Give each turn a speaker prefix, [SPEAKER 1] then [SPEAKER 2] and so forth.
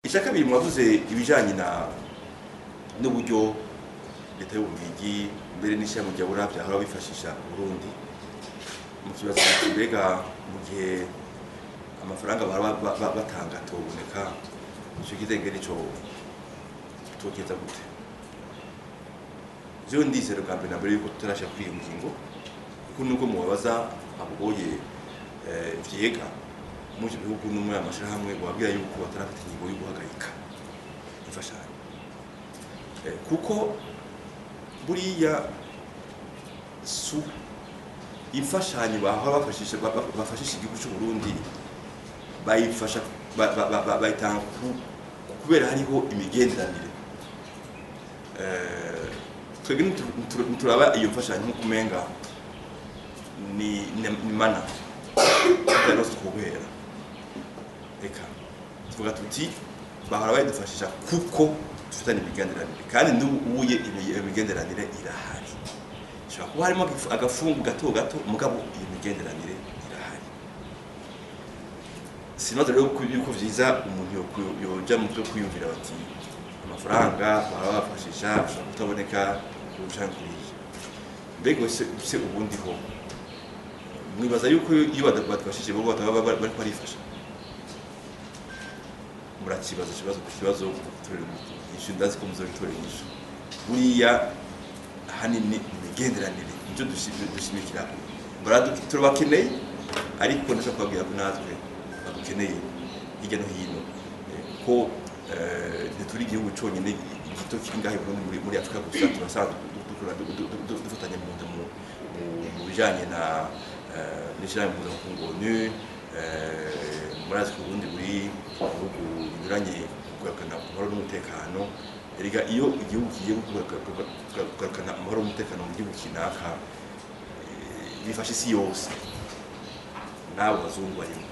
[SPEAKER 1] Icya kabiri, mwavuze ibijanye na n'uburyo leta y'Ububirigi mbere n'ishirahamwe rya Buraya vyahora bifashisha Burundi, mu kibazo ati mbega mu gihe amafaranga bahora batanga atoboneka, ico kizengeri co tokeza gute? Jewe ndizera bwa mbere na mbere yuko tutarashika kuri iyo ngingo, kuko nubwo mubabaza aboye vyega muri ivyo bihugu no muri aya mashirahamwe, bababwira yuko batarafata ingingo yo guhagarika imfashanyo. Kuko buriya su imfashanyo bahora bafashisha bafashisha igihugu cy'u Burundi, bayifasha bayitanga kubera hariho imigenderanire. Twebwe ntituraba iyo mfashanyo nk'uko umenga ni mana tutarose twoguhera. Reka tuvuga tuti bahora bayidufashisha kuko dufitanye imigenderanire, kandi n'ubu ubuye iyo migenderanire irahari. Ishobora kuba harimo agafungu gato gato, mugabo iyo migenderanire irahari. Sinoze rero yuko vyiza umuntu yoja mu byo kwiyumvira bati amafaranga bahora bafashisha ashobora kutaboneka kurusha kuriya. Mbega se ubundi ho mwibaza yuko iyo badufashije bo bataba bariko barifasha? Murakibaza ikibazo ku kibazo gutorera umuti inyishu, ndazi ko muzobitorera inyishu. Buriya ahanini imigenderanire nicyo dushimikirako. Turabakeneye, ariko ndashaka kubabwira ko natwe badukeneye hirya no hino. Ko ntituri igihugu conyine gito kiri ngaho i Burundi muri Afurika gusa. Turasanzwe dufatanya mu nda mu bijanye na n'ishirahamwe mpuzamakungu ONU. Murazi ko Uburundi buri mu bihugu binyuranye kugarukana amahoro n'umutekano. Erega iyo igihugu kigiye kugarukana amahoro n'umutekano mu gihugu kinaka, bifasha isi yose, n'abo bazungu barimo.